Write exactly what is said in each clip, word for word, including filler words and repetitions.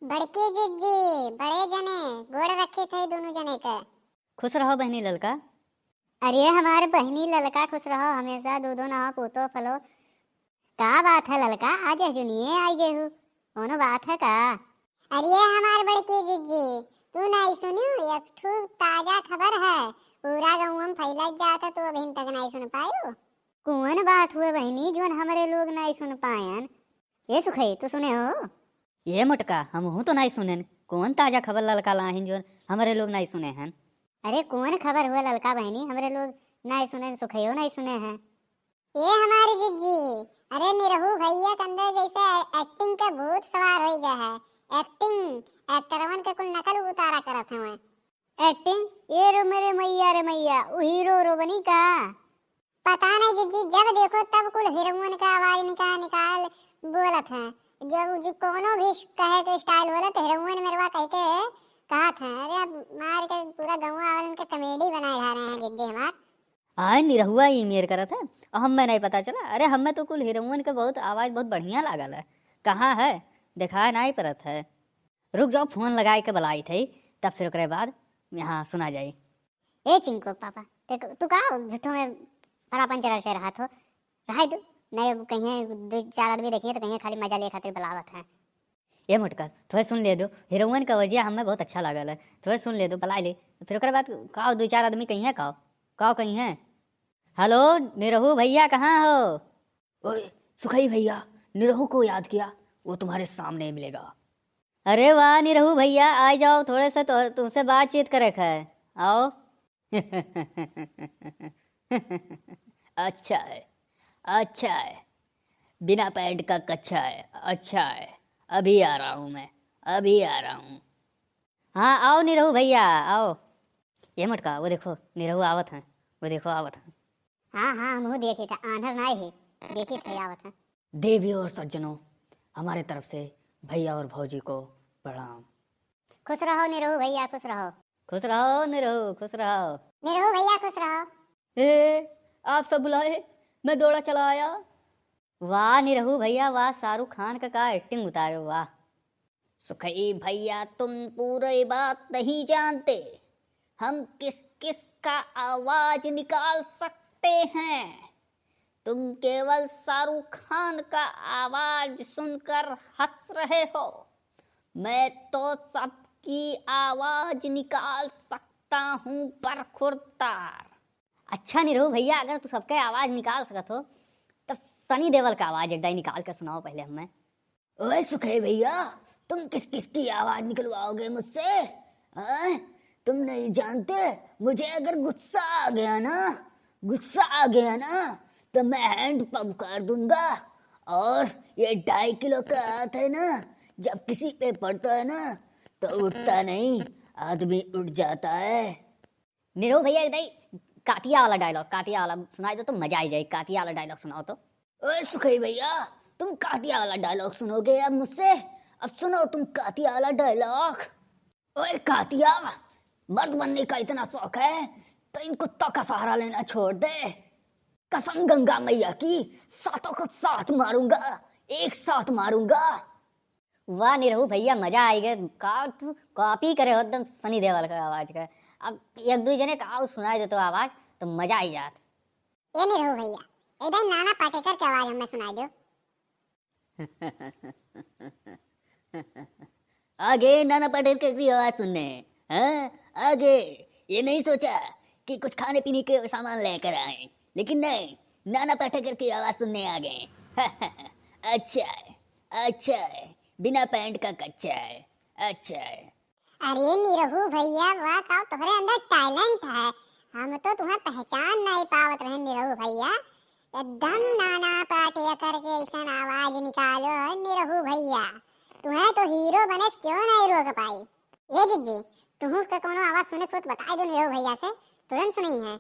बड़की जिज्जी, बड़े जने, गोड़ रखित है दुनू जने के। खुश रहो बहिनी ललका। अरे हमार बहिनी ललका, खुश रहो हमेशा, दूधो नहो पूतो फलो। का बात है ललका, आज हजुनिये आई गए हो, कोनो बात है का? अरे हमार बड़की जिज्जी, तू नाई सुनियो, एक ठू ताजा खबर है, पूरा गाँव में फैलत जात है, तू अभी तक नाई सुन पायो। कौन बात हुए बहिनी, जोन हमरे लोग नाई सुन पायन? ए सुखई, तू सुने हो? ए मोटका, हमहू तो नाई सुनेन। कौन ताजा खबर ललका लाहिन जोन हमरे लोग नाई सुने हन? अरे कौन खबर हुए ललका बहिनी, हमरे लोग नाई सुनेन, सुखइयो नाई सुने हैं। ए हमारी जिज्जी, अरे निरहू भैया के अंदर जैसे acting के भूत सवार हो गया है। Acting, एक्टरवन के कुल नकल उतारा करत हवे। Acting? ए रो मेरे मैया रे मैया, उ हीरो रो बनी का? पता नहीं जिज्जी, जब देखो तब कुल हीरोइन का आवाज निकाल निकाल बोलत हैं। जब जो कोनो भी कहे के style बोले तो हीरोइन मेरवा कह के कहत हैं। अरे अब मार के पूरा गाँव वालन के comedy बनाए जा रहे हैं जिज्जी हमार। आए निरहुआ ई मेर करत है, और हमें नहीं पता चला। अरे हमें तो कुल हीरोइन के बहुत आवाज बहुत बढ़िया लागल है। कहाँ है? दिखाए नहीं पड़त है। रुक जाओ, फोन लगाए के बुलाई थे, तब फिर ओकरे बाद यहाँ सुना जाई। ए चिंको पापा, ते, तू का झूठो में परापन चरर से रहत हो? रहाई दो, नहीं अब कहीं दो चार आदमी देखिए तो कहीं खाली मजा लिए खातिर बुलावत है। ए मोटका, थोड़े सुन ले दो, हीरोइन का वजिया हमें बहुत अच्छा लागल है, थोड़े सुन ले दो, बुला ले, फिर ओकरे बाद काओ दो चार आदमी कहीं है, काओ, काओ कहीं है। हेलो, निरहू भैया कहाँ हो? ओए, सुखई भैया, निरहू को याद किया, वो तुम्हारे सामने ही मिलेगा। अरे वाह निरहू भैया, आ जाओ, थोड़े से तो, तुमसे बातचीत करे है, आओ। अच्छा है, अच्छा है, बिना पैंट का कच्छा है, अच्छा है, अभी आ रहा हूँ मैं, अभी आ रहा हूँ। हाँ, आओ निरहू भैया, आओ। ये मोटका, वो देखो, निरहू आवत हैं, वो देखो, आवत हैं। हाँ, हाँ, हमहू देखित है, आन्हर नाई है, देखित है, आवत हैं। देवी और सज्जनों, हमारे तरफ से भैया और भौजी को प्रणाम। खुश रहो निरहू भैया, खुश रहो। खुश रहो निरहू, खुश रहो। निरहू भैया, खुश रहो। ए, आप सब बुलाए, मैं दौड़ा चला आया। वाह निरहू भैया, वाह, शाहरुख खान का, का acting उतारे, वाह। सुखई भैया, तुम पूरी बात नहीं जानते, हम किस किस का आवाज निकाल सकते हैं। तुम केवल शाहरुख खान का आवाज सुनकर हंस रहे हो, मैं तो सबकी आवाज निकाल सकता हूँ बरखुरदार। अच्छा निरहू भैया, अगर तू सबके आवाज निकाल सकत हो, तब सनी देवल का आवाज एक दाई निकाल के सुनाओ पहले हमें। ओए सुखई भैया, तुम किस किस की आवाज निकलवाओगे मुझसे? हाँ? तुम नहीं जानते, मुझे अगर गुस्सा आ गया ना, गुस्सा आ गया ना, तो मैं hand pump कर दूंगा। और ये ढाई किलो का हाथ है ना, जब किसी पे पड़ता है ना, तो उठता नहीं, आदमी उठ जाता है। निरहू भैया, एक दाई कातिया वाला dialogue, कातिया वाला सुनाई दो तो मजा आ जाए। कातिया वाला dialogue सुनाओ तो। ओए सुखई भैया, तुम कातिया वाला dialogue सुनोगे अब मुझसे? अब सुनो तुम कातिया वाला dialogue। ओए कातिया, मर्द बनने का इतना शौक है तो इन कुत्तों का सहारा लेना छोड़ दे। कसम गंगा मैया की, सातों को साथ मारूंगा, एक साथ मारूंगा। वाह निरहू भैया, मजा आई गए। का तू copy करे हो एकदम सनी देओल का आवाज का। अब एक दुई जने का और सुनाई देतो आवाज तो मजा आई जात। ए निरहू भैया, एकदम नाना पाटेकर के आवाज हमें सुनाई दो। आगे नाना पाटेकर की आवाज सुनने, हाँ? आगे ये नहीं सोचा कि कुछ खाने पीने के सामान लेकर आए, लेकिन नहीं, नाना पाटेकर की आवाज सुनने आ गए। अच्छा है, अच्छा है, बिना पैंट का कच्छा है, अच्छा है। अरे निरहू भैया, वाह, का तोहरे अंदर talent है, हम तो तुम्हें पहचान नहीं पावत रहे निरहू भैया। एकदम नाना पाटेकर के ऐसन आवाज निकालो है निरहू भैया, तुम्हें तो हीरो बने से क्यों नहीं रोक पाई। ए जिज्जी, तुहू के कोनो आवाज सुने के हो तो बताई दो निरहू भैया से, तुरंत सुनइहैं।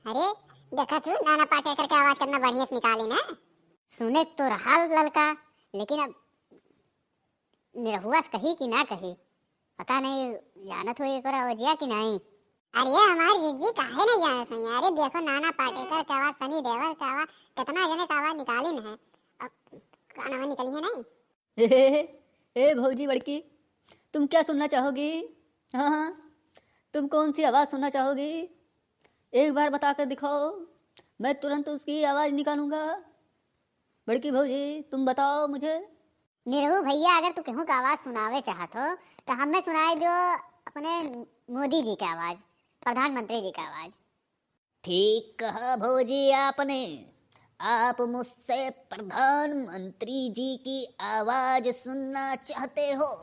अरे, देखत हू, नाना पाटेकर के आवाज कितना बढ़िया से निकालिन है। सुने तो रहा ललका, लेकिन अब निरहुआ से कही कि ना कही, पता नहीं जानत हो एक बार अवजिया कि नहीं। अरे, हमार जिज्जी काहे नहीं जानत हो? अरे, देखो, नाना पाटेकर के आवाज, सनी देओल के आवाज, कितना जने के आवाज निकालिन है। अब का नाम निकली है नहीं? ए, ए भौजी बड़की, तुम क्या सुनना चाहोगी? हाँ, हाँ, तुम कौन सी आवाज़ सुनना चाहोगी? एक बार बता कर दिखाओ, मैं तुरंत उसकी आवाज़ निकालूंगा। बड़की भौजी, तुम बताओ मुझे। निरहू भैया, अगर तू केहू का आवाज़ सुनावे चाहत हो, तो हमें सुनाई दो अपने मोदी जी का आवाज़, प्रधानमंत्री जी का आवाज़। ठीक कहा भौजी आपने, आप मुझसे प्रधानमंत्री जी की आवाज़ सुनना चाहते हो,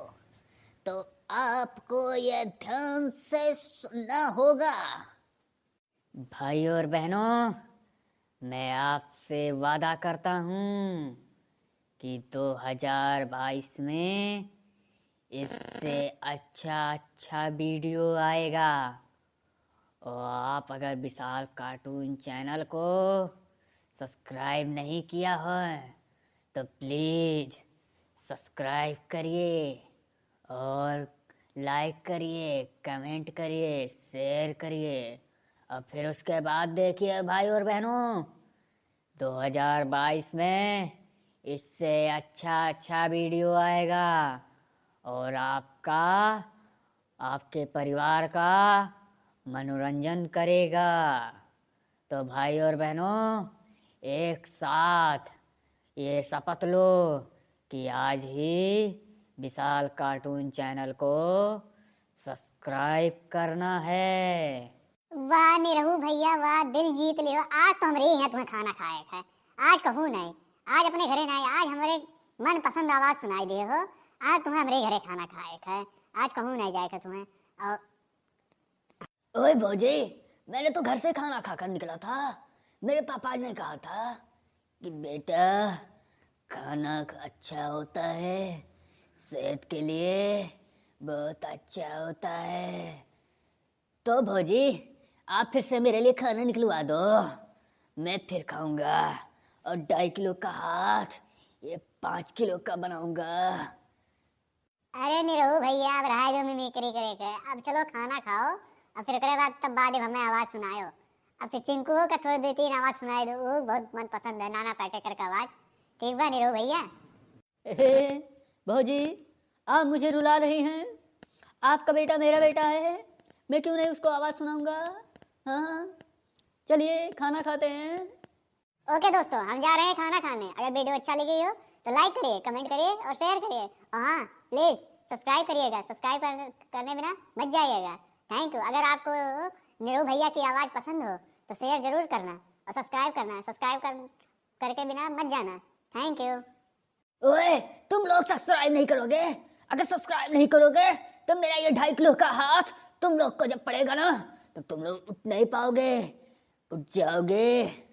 तो आपको ये ध्यान से सुनना होगा। भाई और बहनों, मैं आपसे वादा करता हूँ कि दो हज़ार बाईस में इससे अच्छा अच्छा वीडियो आएगा। और आप अगर विशाल कार्टून चैनल को सब्सक्राइब नहीं किया है, तो प्लीज सब्सक्राइब करिए और लाइक करिए, कमेंट करिए, शेयर करिए। और फिर उसके बाद देखिए भाई और बहनों, दो हज़ार बाईस में इससे अच्छा अच्छा वीडियो आएगा और आपका, आपके परिवार का मनोरंजन करेगा। तो भाई और बहनों, एक साथ ये शपथ लो कि आज ही विशाल कार्टून चैनल को सब्सक्राइब करना है। वाह निरहू भैया वाह, दिल जीत लियो। आज तो हमरे यहाँ तुम्हें खाना खाए का है, आज कहू नहीं, आज अपने घरे नहीं, आज हमरे मनपसंद आवाज़ सुनाई दे हो। आज तुम्हें हमरे घरे खाना खाए का है, आज कहू नहीं जाए का तुम्हें। और ओए भौजी, मैंने तो घर से खाना खाकर निकला था। मेरे पापा ने कहा था कि बेटा, खाना अच्छा होता है, सेहत के लिए बहुत अच्छा होता है। तो भौजी, आप फिर से मेरे लिए खाना निकलवा दो, मैं फिर खाऊंगा और ढाई किलो का हाथ ये पाँच किलो का बनाऊंगा। अरे निरहू भैया, अब रहा दो मिमिक्री करे के, अब चलो खाना खाओ, अब फिर ओकरे बाद तब बाद हमें आवाज़ सुनायो। अब फिर चिंकू का थोड़ी दो तीन आवाज़ सुनाई दो, वो बहुत मनपसंद है नाना पाटेकर का आवाज़। ठीक बा निरहू भैया? भौजी, आप मुझे रुला रही हैं। आपका बेटा मेरा बेटा है, मैं क्यों नहीं उसको आवाज़ सुनाऊंगा? हाँ, चलिए खाना खाते हैं। ओके दोस्तों, हम जा रहे हैं खाना खाने। अगर वीडियो अच्छा लगी हो तो लाइक करिए, कमेंट करिए और शेयर करिए। और हाँ, प्लीज सब्सक्राइब करिएगा, सब्सक्राइब कर, करने बिना मत जाइएगा। थैंक यू। अगर आपको निरहू भैया की आवाज़ पसंद हो तो शेयर ज़रूर करना और सब्सक्राइब करना, सब्सक्राइब कर, करके बिना मत जाना। थैंक यू। ओए, तुम लोग सब्सक्राइब नहीं करोगे? अगर सब्सक्राइब नहीं करोगे तो मेरा ये ढाई किलो का हाथ तुम लोग को जब पड़ेगा ना, तो तुम लोग उठ नहीं पाओगे, उठ जाओगे।